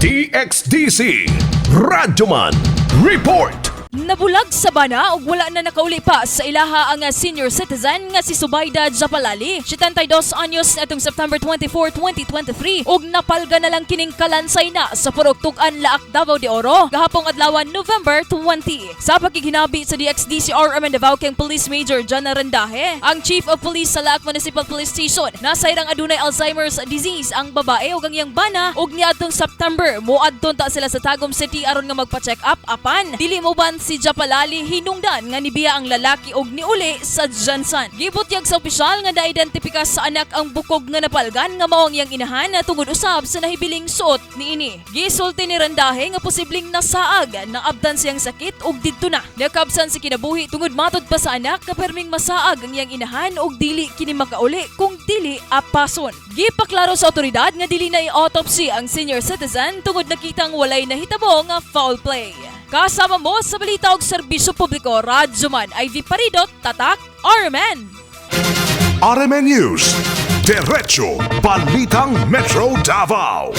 DXDC Radyoman Report. Nabulag sa bana ug wala na nakauli pa sa ilaha ang senior citizen nga si Subayda Japalali. 72 anyos atong September 24, 2023 ug napalga na lang kining kalansay na sa Purok Tug-an, Laak, Davao de Oro gahapong adlawan, November 20. Sa pakighinabi sa DXDC RMN Davao kang Police Major John Rendaje, ang Chief of Police sa Laak Municipal Police Station, nasayrang adunay Alzheimer's disease ang babae ug ang iyang bana ug niadtong September moadto ta sila sa Tagum City aron nga magpa-check up, apan dili moban si Japalali hinungdan nga nibiya ang lalaki og niuli sa GenSan. Gibutyag sa opisyal nga naidentifika sa anak ang bukog nga napalgan nga mao ang iyang inahan na tungod usab sa nahibiling suot niini. Gisulti ni Rendaje nga posibleng nasaag na abdan siyang sakit ug didto na nakabsan si kinabuhi tungod matod pa sa anak kaperming masaag ang iyang inahan ug dili kini makauli kung dili apason. Gipaklaro sa otoridad nga dili na i-autopsy ang senior citizen tungod nakitang walay nahitabo nga foul play. Kasama mo sa balita og serbisyo publiko, Radyoman Ivy Paridot, Tatak, RMN. RMN News. Diretso Balitang Metro Davao.